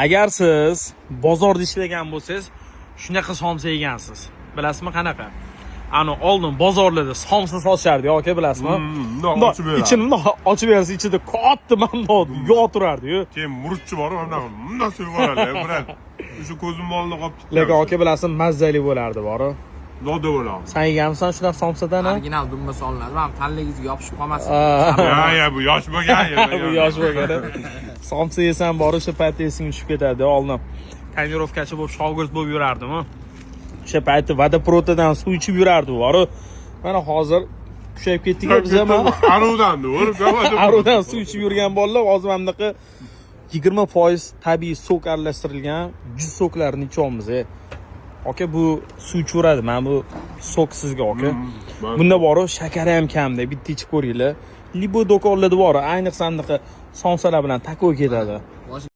Agar siz bozorda ishlagan bo'lsangiz, shunaqa somsa yegansiz. Bilasizmi qanaqa? Ani oldin bozorlarda somsa sotishardi, aka, bilasizmi? Bundoq Bundoq ochib beradi. Ichini bundoq ochib bersa, ichida katta mana yog' turardi-yu. Keyin murchchi bor, bunaqa bundoq so'yib yuboradi, брат. O'sha ko'zim oldida qolib ketdi. Lekin, aka, bilasizmi, mazali bo'lardi boru. Doda bo'ladi. Sen yeganmisan shunaqa somsadan, ha? Original dumba solinadi, mana tanligingizga yopishib qolmasin. Ah. Ya, bu yosh bo'lgan. Bu yosh bo'lgan. Somsa yesam bor, o'sha paytda esing tushib ketadi. Oldin тонировка chi bo'lib, shogird bo'lib yurardim. O'sha payti водопровод dan suv ichib yurardi boru. Mana hozir kuchayib ketdik biz ham. Aruvdan, to'g'ri. Aruvdan suv ichib yurgan bolalar hozir mana bunaqa 20% tabiiy сок aralashtirilgan jus сок larini ichyapmiz. Aka, bu suv ichaveradi, mana bu сок sizga, aka. Bunda boru shakari ham kamda, bitta ichib ko'ringlar. Любой do'konlarda bor, ayniqsa bunaqa somsalar bilan такой ketadi. Bosh